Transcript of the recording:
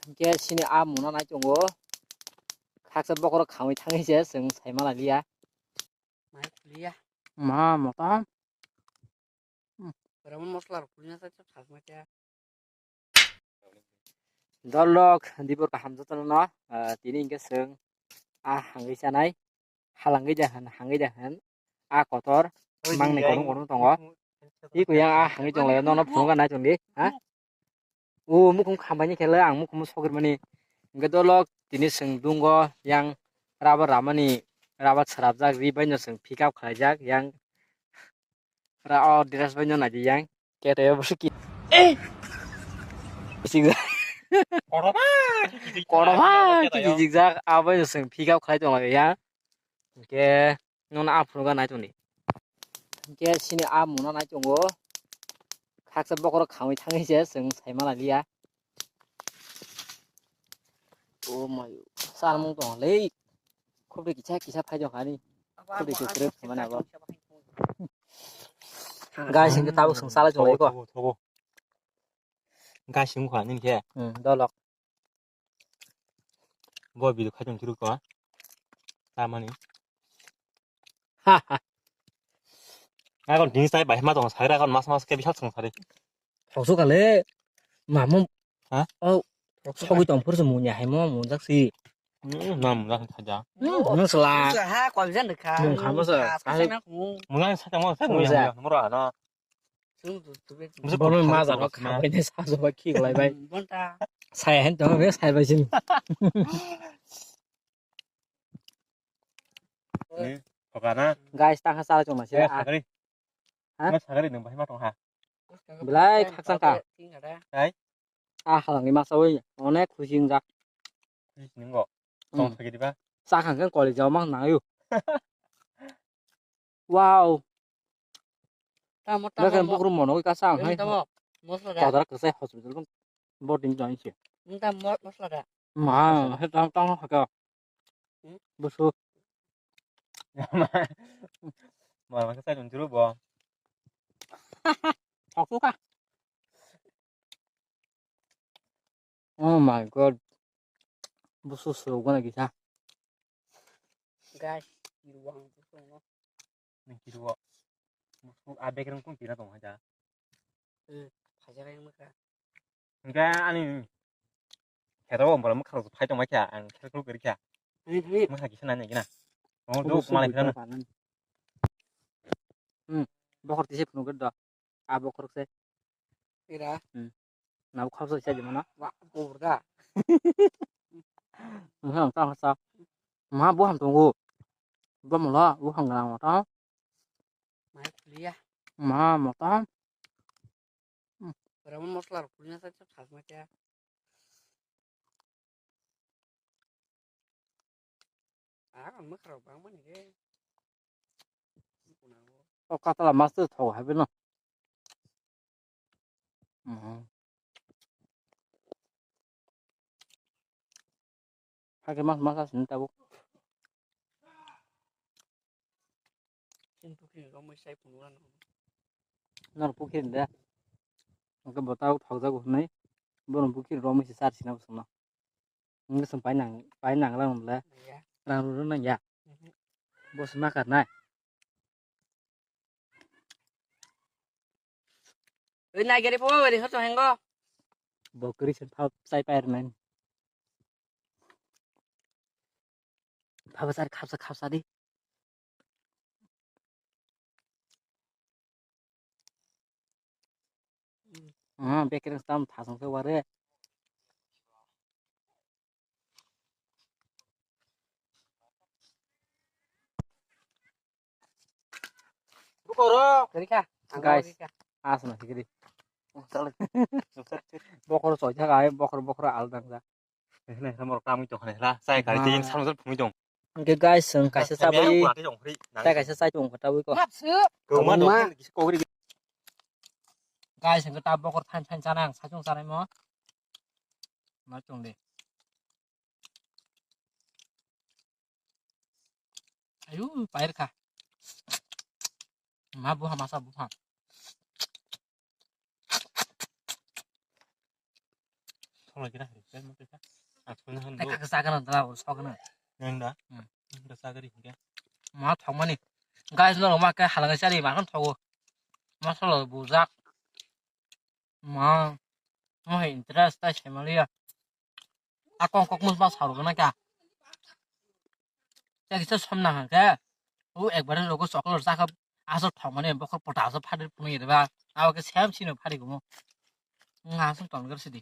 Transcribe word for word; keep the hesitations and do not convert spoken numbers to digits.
Hingke sini a muna nai tongo. Khaksa bokhorok khamwi thangwi se chwng sai ma liya. Mai kuliya. Ma mota. Ramon mosla rok kulina sa sa sa ma kya. Dolok dibor kaham jotono no, ah, tini hingke chwng a hangwi chanai, halangwi da hwn, hangwi da hwn, a kotor, mangnwi korong korong tongo. Twi kuyang a hangwi tonglaio, nono phunukna nai tongdi, ha? O mukhung khambaini khe le ang mukhung sogwrmani. Hingke dolok tini chwng dungo yang rubber ramani, rubber srapjak ri baino chwng pick up khlaijak yang ra o dress baino naidi yang kete busu ki. Ei! Sik- Koroma! Koroma! Kete yo. Kijikjak abaino chwng pick up khlai tonglaio yang. Hingke nono a phunukna nai tongdi. Hingke sini a muna nai tongo. Khaksa bokhorok khamwi thangwi se chwng sai ma liya. O mai, salmung tong le. Khobri kisa kisa phai jok ani. Khobri kisa kisa phai na bo. Guys, hingke tabuk chwng salai tong lai ko. Thobo, thobo. Guys, hingkha nini khe. Hmm, dolok. Bo video khai tong churu ko. Tamani. Ha, ha. Akon dini sai bai ma tong sagra akon mas mas ke bisal song sari. Thoksu kale. Mamu. Ha? Oh. Sogwi tong phuru se munya hai mo munjak si. Hmm, na munjak thaja. Hmm, nang sela. Sa ha kol jan kha. Mung kha mo sa. Sa sa na ku. Munjak sa tong mo sa munya mura na. Bono ma jaro kha bai ne sa so ba ki lai bai. Bonta. Sai hen tong be sai bai sin. Ni, pokana. Guys, tang ha sa chong ma se. Eh, sagari. Ha? Ma sagari nang bai ma tong ha. Belai khakchang ka. Hai. Ah, halangni masa oi. Onek khusi wng jak. Khusi wng go. Hmm. Tong thagi diba? Sa khang khe college o mang nang ayo. Wow. Tamo, tamo, Bakhe mo-, bukru mono ka sa ang hai. Tamo, mosla da. Kodar kwsai hospital kung boarding join se. Tamo, mosla da. Ma, he tamo, tamo haka. Hmm? Busu. Mama ka sai dun juru bo. Thok ka. Oh my God. Busu su gana kisa. Guys, kiruang busu no. Nang kiruo. Busu a background kung tina tong haja. Hmm, haja yang maka. Hingke ani kheto bo borok mwkhang phai tongma khe ang khe khe khe khe. Thangwi, thangwi. Mwkhang kisa nani gina. Omo duk malai phano. Hmm. Bokhor tise phunuk do. A bokhor se. Ira. Hmm. Nabo khapsa se jemana. Wa, kubur da. Mwkhang ta sa. Ma bo ham tongo. Bo mala bo ham gana mata. Mai kuliya. Ma mata. Hmm. Ramon mosla rok kulina sa sa sa ma kya. Ah, mwkhang rok bang mani khe. O katla mas to thok hai beno. Mhm. Hakhe mas mas asin tabuk. Chini pukhiri romwi sai phunukna nango. Nor pukhiri de. Hwnkhe bo tabuk thokjago hwnwi. Bono pukhiri romwi se char sina bwswkno. Hwnkhe chwng pai nang, pai nang rang le. Nangya. Rang rw nangya. Mhm. Bo se ma karnai. Oi nai gari po, ri hoto hengo. Bo kwrwi se phap chai pai rwnai. Phap char khapsa khapsa di. Ah, bekereng stam thasong se ware. Bukoro. Kari kha. Guys, asma sikiri. Bokhor soi thaka ai, bokhor, bokhor al dang ja. Hwnwi hwnwi morok tamwi tong hwnwi hla, chai kari tei samsok phungwi tong. Hwnkhe guys, chwng kaisa chabwi, chai kaisa chai tong kha tabwi ko. Mapsu. Kwma tong, kisa kogri. Guys, hwnkhe ta bokhor than than chana ang sachung chanai mo. Ma chong de. Ayu, pair kha. Ma buha masa buha. Tholai kira hari, kaya mati ka. Asal ni hando. Teka kesa kana dala, so kana. Neng da. Hmm. Da sagari hingke. Ma thok mani. Guys, no ma ke halanga chari ma kan thogo. Masala bujak. Ma. Mo hai interest ta semaliya. A kong kok mus ba saru kana kya. Teka kisa somna hangke. U ekbare rogo chocolate chakha. Asal thok mani bokhor pota asal phadi punui reba. Awa ke sem sino phadi gumo. Nga asal ton gar sidi.